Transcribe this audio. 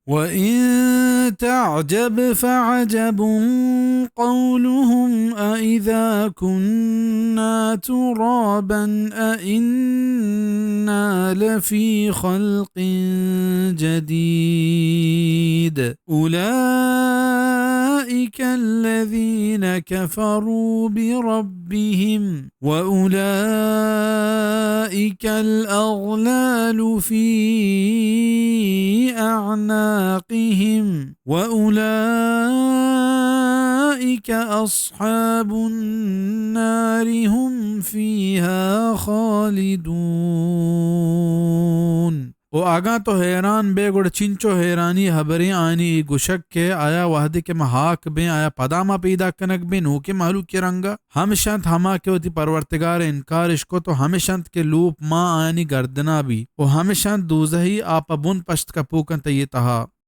وإن تعجب فعجب قولهم أإذا كنا ترابا أإنا لفي خلق جديد. أولئك الذين كفروا بربهم وأولئك الأغلال في أعناقهم وأولئك أصحاب النار هم فيها خالدون. و اگاں تو حیران بے، گڑا چنچو حیرانی ہبریں آیانی اے گوشگ کہ آیا وہدے کہ ما ہاک بیں، آیا پدا ما پیداک کنگ بیں نوکیں مہلوکے رنگا؟ ہمش انت ہما کہ وتی پرورتگار ء انکار اش کت و ہمش انت کہ لوپ ما آیانی گردنا بی و ہمش انت دوزہی آ پہ بن پشت کپوک انت آئی ء تہا۔